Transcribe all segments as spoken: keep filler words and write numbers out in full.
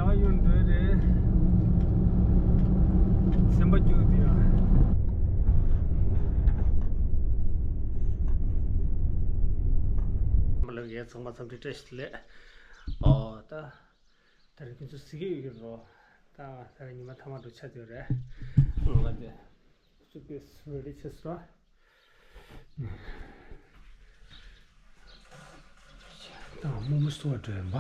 ཡག་ཡོད་འདོད་རེད། སེམས་པ་སྐྱོ་དེ་ཡ། མ་ལགས་ཡས་ཚང་མ་འཚམས་འདྲི་བཀྲ་ཤིས་བདེ་ལེགས། ཨོ་ད། ད་རེས་ཁྱོད་ཚོ་གཟིགས་ཀྱི་ཡོད་ཀྱི་རོ། ད་ད་རེས་ཉི་མ་ཐ་མ་འགྲོ་ཆ་དེ་རེད། ང་ལ་དེ། སུ་ཀེས་རེ་ཌི་བྱས་སོང་། ད་མོག་མོག་སུ་བ་འགྲོ་ཡིན་པ།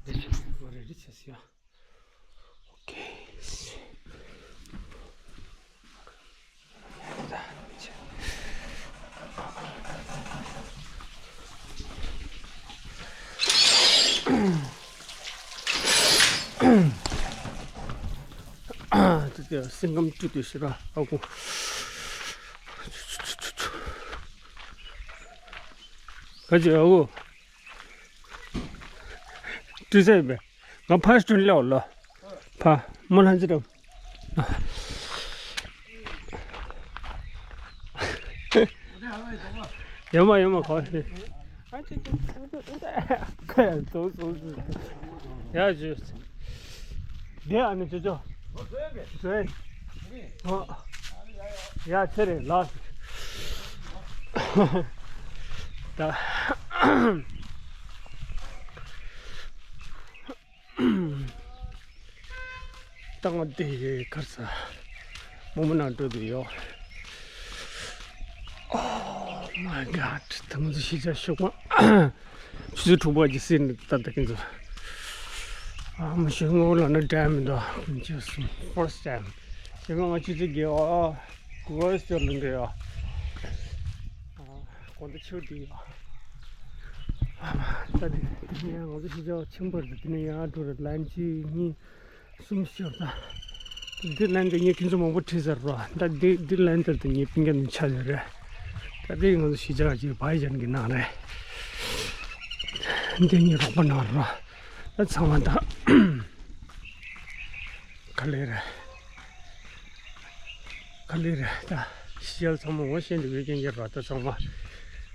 འདི་བྱས་སོང་། རེ་ཌི་བྱས་སོང་ཡ། ཨོ་ཁེ། དེ་དེ་སེམས་ཁམས་བཀྲུས་ཏེ་ཤི་ར་ཨ་ཁུ། ག་ཅི་ཨ་ཁུ། བཀྲུས་ས་ཡིན་པས། ང་ཕར་སྟོན་ལེའོ་ལོ། ཕ་མོ་ལྷན་ཅི་རམ། ཡོད་མ་ཡོད་མ་གོ། ཡ་ཇུ། དེ་ཨ་ནི་ཅོ་ཅོ། ཟོས། ཨོ། ཡ་ཚེ་རིང་ལགས། ད། ཏང་དེ་གར་ས་མོ་མོ་ནང་འགྲོ་དུ་ཡོད། Oh my God. ད་ང་ཚོ་གཞིས་ཆགས་ཤོག་མ། ཆུ་ཚོད་དྲུག་པ་གྱི་སྲིད་ནས་ད་ལྟ་ཁྱེད་ཚོ། ཨ་མ་ཤོད་ངོ་ལ་ན་འགྲམ་མི་འདུག་ཁྱེད་ཚོ་first time། ཞེ་གང་ང་ཆུ་ཚོད་བརྒྱད་པ་དགུ་པ་ཞོར་ལ་འགྲོ་ཡོད། དགོང་དག་ཆུ་དེ་ཡོད། ཨ་མ་ད་དེ་ནས་ང་ཚོ་གཞིས་ཆགས་ཆེན་པོ་རེད། དེ་ནས་ཡར་འགྲོ་རེད། ལན་གཅིག་གཉིས་གསུམ་ཤོར་ད། འདི་ལན་དེ་ངས་ཁྱེད་ཚོ་མང་པོ་ཁྲིད་ཚར་རོ། ད་འདི་འདི་ལན་དེ་དེ་ངས་སྤུན་ཀྱག་ནས་ཆ་ཡོད་རེད། ད་འདི་ང་ཚོ་གཞིས་ཆགས་ཀྱི་བྷའི་ཇན་གྱི་ནང་རེད། འདི་ངའི་རོགས་པ་ནང་རོ། ད་ཚང་མ་ད་ག་ལེ་རེད། ག་ལེ་རེད། ད་གཞིས་ཆགས་ཚང་མ་ངོ་ཤེས་འདུག་པའི་རྐྱེན་གྱིས་རོ། ད་ཚང་མ་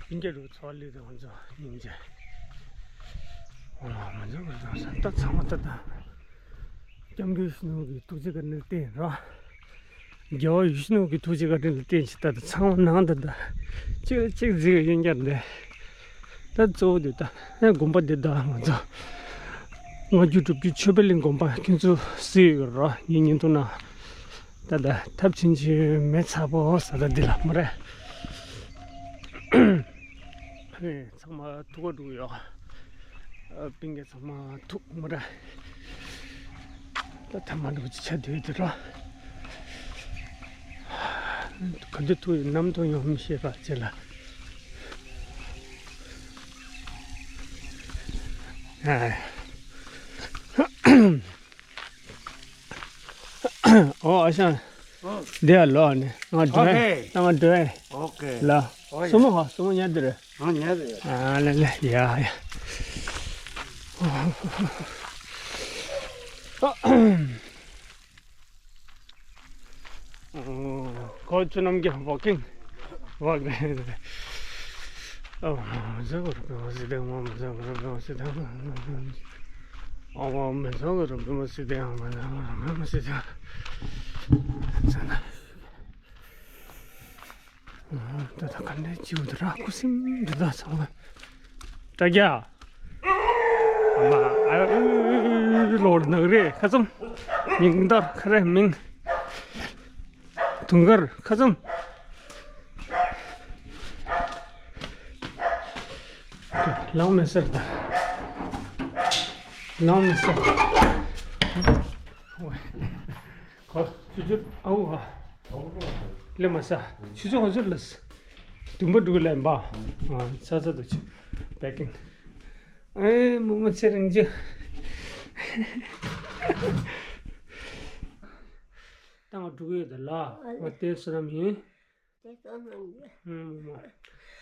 སྤུན་ཀྱག་རུ་ཚོ་ལི་དང་ང་ཚོ་སྙིང་རྗེ། ཨོ་མ་འཇོག་གི་རེད། ད་ཚང་མ་ད་ད། སྐྱབས་མགོན་ཡིད་བཞིན་ནོར་བུའི་ཐུགས་རྗེ་བཀའ་དྲིན་ལ་བརྟེན་རོ། རྒྱལ་བ་ཡིད་བཞིན་ནོར་བུའི་ཐུགས་རྗེ་བཀའ་དྲིན་ལ་བརྟེན་ཅིག་ད་ད་ཚང་མ་ནང་ད་ད། གཅིག་ལ་གཅིག་གཟིགས་ཡོན་རྒྱལ་འདི། ད་གཙོ་བོ་འདི་ད་ཨེ་དགོན་པ་འདི་ད་ང་ཚོ་སྔ་འགྱུར་སྒྲུབ་བརྒྱུད་ཆོས་འཕེལ་གླིང་དགོན་པ་ཁྱེད་ཚོ་གཟིགས་ཡོད་རོ། ངའི་བརྙན་ཐུང་ནང་ད་ད་ཐབས་ཆེན་གྱི་མེ་ཚ་པོ་ཟ་ད་འདི་ལ་མ་རེད། ཚང་མ་ཐུག་ག་འགྲོ་གི་ཡོད། ཨ་སྤུན་ཀྱག་ཚང་མ་ཐུག་མ་ར། ད་ཐ་མ་འགྲོ་ཅི་ཆ་དུས་དེ་ར། ག་འདི་ཐུག་ཡོད་ནམ་ཐུག་ཡོང་མི་ཤེས་པ་ཅེ་ལ། ཨ། ཨོ་ཨ་ཞང་། ཨོ། འདི་ཡ་ལོ་ཨ་ནི་ང་འགྲོ་ཨེ། ཨོ་ཁེ། ད་ང་འགྲོ་ཨེ། ཨོ་ཁེ། ལ། ཨོ་ཡ། སོ་མོ་ཧ་སོ་མོ་ཉལ་དེ་རེད། ཨ་ཉལ་དེ་རེད། ཨ་ལེ་ལེ་ཡ་ཡ། ཁོ་ཆུ་ནམ་གྱི་walking walk. ཨོ་མ་ཟ་གོ་རུ་པེ་མ་སི་དེ། ཨོ་མ་ཟ་གོ་རུ་པེ་མ་སི་དེ། ཨོ་མ་ཟ་གོ་རུ་པེ་མ་སི་དེ། ཨོ་མ་ཟ་གོ་རུ་པེ་མ་སི་དེ། ཟ་ན། ད་ད་ག་འདྲ་བྱེད་འོ་ད་ར་ཁུ་སིམ་འདི་ད་ཚང་མ། དྲ་རྒྱ། ཨ་མ་ཨ་ཨུ་ལོར་ནག་རེད་ཁ་ཙམ། ཉིན་ལྟར་ཁ་རེ་མིན། དུང་དཀར་ཁ་ཙམ། ལང་མེད་ཟེར་ད། ལང་མེད་ཟེར། ཁོ་ཆུ་ཆུ་ཨའུ་ཧ། ལེ་མ་ས། ཆུ་ཚོད་ཧོ་ཚོད་ལ་ས། དུམ་པ་དྲུག་ལེན་པ། ཨ་ས་ས་དུ་ཆུ་པེ་ཀིང་། ཨེ་མོ་མོ་ཚེ་རིང་ཅི། ད་ང་དྲུག་ཡོད་ད་ལ། ང་དེ་བསོད་ནམས་ཡིན། དེ་བསོད་ནམས་ཡིན། ཨུམ་མོ་མོ།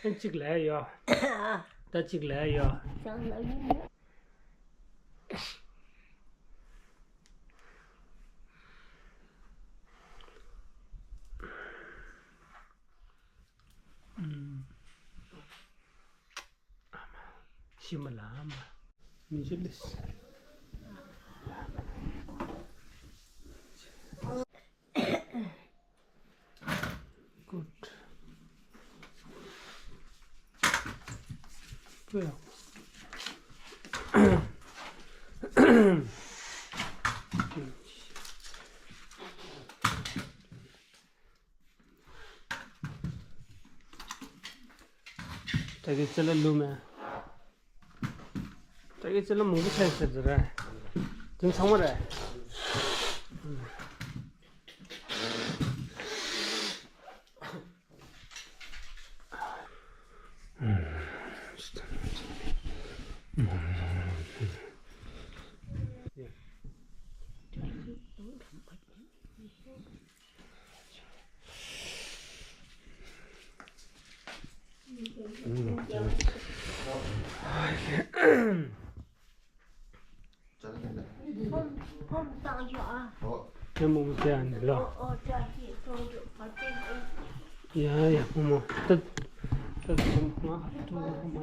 ཨེ་གཅིག་ལས་ཡོད། ད་གཅིག་ལས་ཡོད། བསོད་ནམས་ཡིན། ཤི་མ་ལ་མ་མི་ཤི་ལེ་སི། ད་གི་ཅི་ལ་ལུ་མེ། ད་གི་ཅི་ལ་མང་པོ་ཆགས་ཟེར་ཟེར་རེད། དེ་ཚང་མ་རེད། ཁྱེད་མོ་མོ་དེ་ཨ་ནི་ལོ། ཡ་ཡ་མོ་མོ་ཏི་ཏི་ཏི་ང་ཏུ་མོ།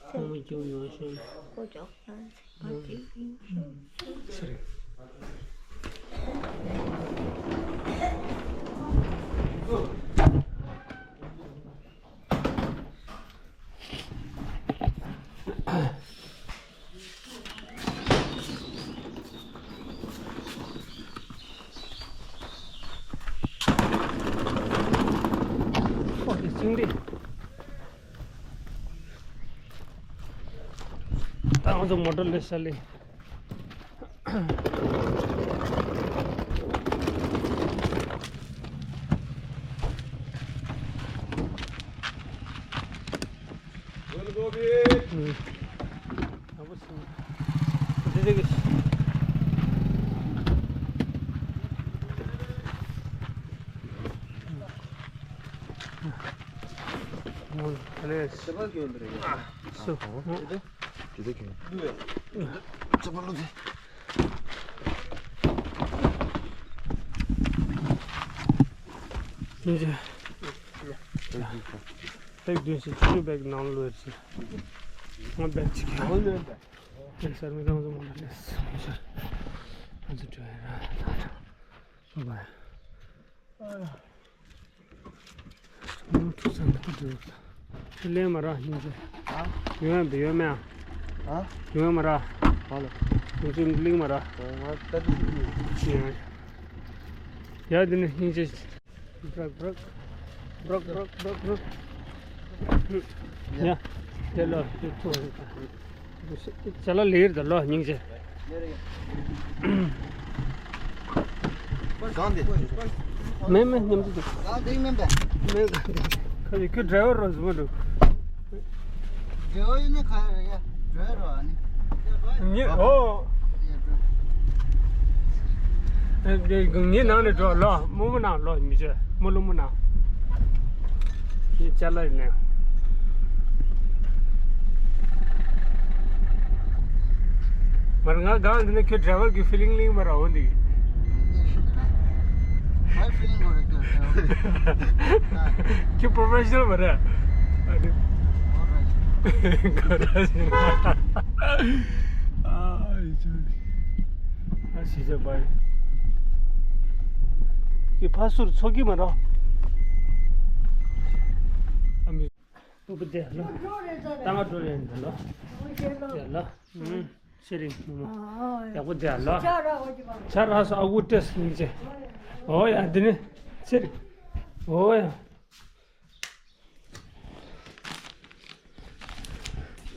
ཁོང་སྐྱོ་ཡོང་ཤེས། ཨོ་དེ་ཅིང་རེད། ད་ང་ཚོ་མོ་ཊ་ལས་ས་ལས། སྙིང་རྗེ། ལྷག་བདུན་ཞིག་ཆུ་ཆུ་བེག་ནང་ལོས་ཟིན། ང་བེག་ཅིག་ཡང་ལོས་ཟིན། ང་ཚོ་མ་ལས་ང་ཚོ་བྲོས་ཡིན་ར། ང་ཚོ་བྲོས་ཡིན་ར། ཁྱོད་ལེན་མ་ར་སྙིང་རྗེ། ཨ། ཡོང་ཡ་འདི་ཡོད་མེད་ཨ། ཨ། ཡོང་ཡ་མ་ར། ཧ་ལོ། ཁྱོད་ཚོ་གླིང་མ་ར། ཨོ་ང་ད་དུ་ཡོད། ཡ་འདི་ནི་སྙིང་རྗེ། ཡ། དེ་ལ་དེ་ཐུག་རེད་ད། ཅ་ལག་ལེགས་རེད་ལོ་སྙིང་རྗེ། གང་དེ། མེད་མེད་མཉམ་དུ་འདུག་གང་དེ་མིན་པས། མེད་ག་དེ། ཁ་ཅིག་ཁྱོད་ཌ་རའི་ཝར་རོ་ཟིན་མ་འདུག་ཌ་རའི་ཝར་ཡིན་ན་ག་རེ་ཡ་ཌ་རའི་ཝར་རོ་ཨ་ནི། ངས་ཨོ། ངའི་ནང་ནས་འགྲོ་ལོ། རྨོ་མོ་ནང་ལོ་མི་བྱེད། རྨོ་ལོ་མོ་ནང་། ངའི་ཅ་ལག་ཡིན་ནས། མར་ང་གང་འདི་ནས་ཁྱོད་ཌ་རའི་ཝར་གྱི་ཕི་ལིང་ལིང་མར་འོ་འདི། ངའི་ཕི་ལིང་གོ་རེད་ཁྱོད་ཌ་རའི་ཝར། ཁྱོད་པོ་རོ་ཕེ་ཤ་ནལ་མ་རེད། ཨ་ནི། ཨོ་རེད། ག་རེ་ཟེར་ན། ཨ་ཡི་ཆུ། ཨ་ཤི་ཆ་བའི། ཀི་ཕ་སུར་ཚོགས་ཀྱི་མ་རོ། ཨ་མི། སྤུ་གུ་དེ་ལོ། ཏང་ཨ་འགྲོ་ཡན་དེ་ལོ། དེ་ལོ། ཨུམ། ཤེ་རིང་མོ་མོ། ཡག་པོ་དེ་ལོ། ཆ་ར་སོ་ཨ་གུ་ཏེས་ཡིན་ཅེ། ཨོ་ཡ་འདི་ནི། ཤེ་རིང་། ཨོ་ཡ།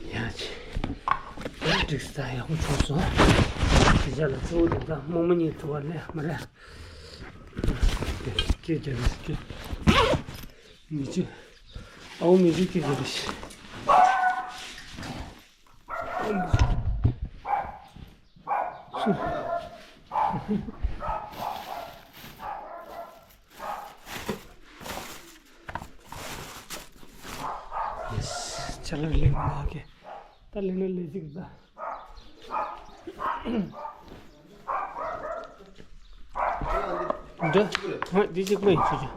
ཡ་ཅི། ཡ་འགྲིག་ས་ཡག་པོ་བྱུང་སོང་། དེ་ཅག་ལ་གཙོ་བོ་དེ་དག་རྨོ་མོ་གཉིས་འགྲོ་བ་ལས་མ་རེད། སྐད་རྒྱག་གི་སྐད། མི་ཅི། ཨའུ་མི་ཅི་སྐད་རྒྱག་གི་ཤི། སུ། ཡེས། ཅ་ལག་ལེན་མ་གི། ད་ལེན་ན་ལེ་ཅིག་ད། འདི། ཧ་འདི་ཅིག་མ་ཡིན་ཆུ་ཆུ།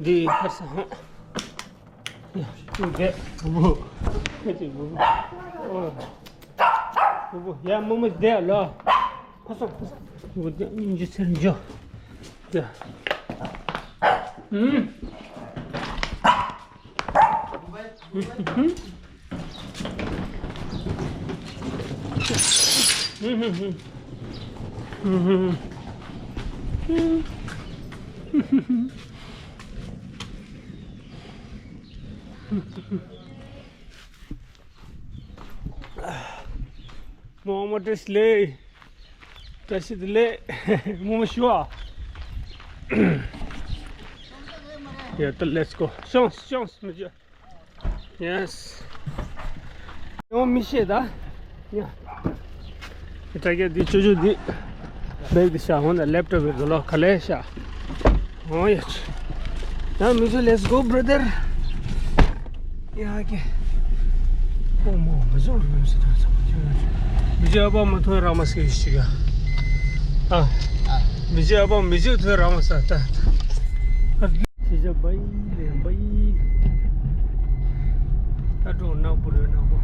འདི་ཧར་ས་ཧ། ཡ། འདི་བུ་བུ། ཁ་ཅིག་བུ་བུ། ཨོ། བུ་བུ། ཡ་རྨོ་མོ་བསྡད་ལོ། ཕ་སོང་ཕ་སོང་། འོ་དེ་སྙིང་རྗེ་ཚེར་འཇོ། ཡ། ཨུམ། མོ་མོ་བཀྲ་ཤིས་ལེགས། བཀྲ་ཤིས་བདེ་ལེགས། མོ་མོ་ཞུ་ཨ། ཡ་ད་let's go. ཤོང་ཤོང་མི་བྱེད། Yes. ཡོང་མི་ཤེས་ད། ཡ། དྲ་རྒྱ་འདི་ཅོ་ཅོ་འདི། བེག་འདི་ཤ་འོང་ད་ལེབ་ཊོབ་འདི་ལོ་ག་ལེ་ཤ། ཨོ་ཡ། ཡ་མི་ཚོ་let's go brother. ཡ་ཀེ། ཨོ་མོ་མི་ཚོ་རུ་སི་ད་ཚ། མི་ཚོ་ཨ་པ་མ་ཐོན་ར་མ་སི་ཤི་ག་ཨ། མི་ཚོ་ཨ་པ་མི་ཚོ་ཐོན་ར་མ་ས་ད། ཤི་ཇ་བའི་ལེ་བའི། ད་འགྲོ་ནག་པོ་རེད་ནག་པོ།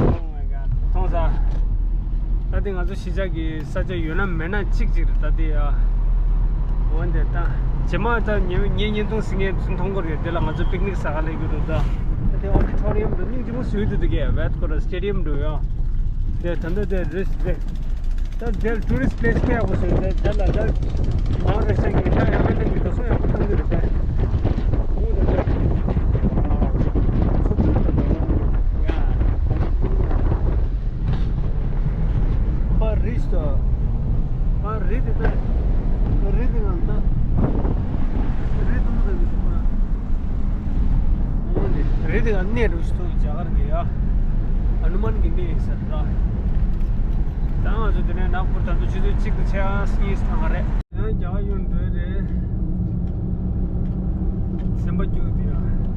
Oh my God. མཐོང་ས། ད་དེ་ང་ཚོ་གཞིས་ཆགས་ཀྱི་ས་ཆ་ཡོད་ན་མེད་ན་གཅིག་གཅིག་རེད་ད་དེ་ཨ། འོན་ཏེ་ད་རྗེས་མ་ད་ངའི་ངའི་བརྙན་ཐུང་གཟིགས་མཁན་ཚོ་མཐོང་གི་རེད། དེ་ལ་ང་ཚོ་པིག་ནིག་ཟ་ག་སླེབས་ཀྱི་རེད་ད། ད་དེ་ཨོ་ཌི་ཊོ་རི་ཡམ་འགྲོ་སྙིང་རྗེ་མོ་བཟོས་འདུག་དེ་གས་བེད་ཁོ་ར་སི་ཊེ་ཌི་ཡམ་འགྲོ་ཡ། དེ་ད་ད་དེ་རེད་རེད། ད་དེར་ཊུ་རི་སི་ཊི་པི་ལེ་སི་སྐད་ཡག་པོ་བཟོས་རེད། དེ་ལ་ད་ནང་རེ་ས་གི་ད་ཡང་ཧ་ལས་ཀྱི་དོ་སོ་ཡག་པོ་གཏོང་གི་རེད་དེ། ཨོ་ད་དེ་ཚོ་ཚོ་ཡ། ཕར་རི་ཞིག་ད། ཕར་རི་དེ་ད། རི་དེ་ང་ད། རི་དུ་མ་ད་མི་ཐུབ་པ། རི་དེ་ང་གནས་རུ་ཞིག་ཐུག་རྒྱ་གར་གི་ཡ། ཧ་ནུ་མན་གྱི་གནས་ཡིན་ས་རེད་ད། ད་ང་ཚོ་དེ་ནས་ནག་པོ་ད་དུང་ཆུ་ཚོད་གཅིག་དང་ཕྱེད་ཀ་གཉིས་ཐང་རེད། ཡང་རྒྱ་གར་ཡོང་འདོད་རེད། སེམས་པ་སྐྱོ་དེ་ཡ།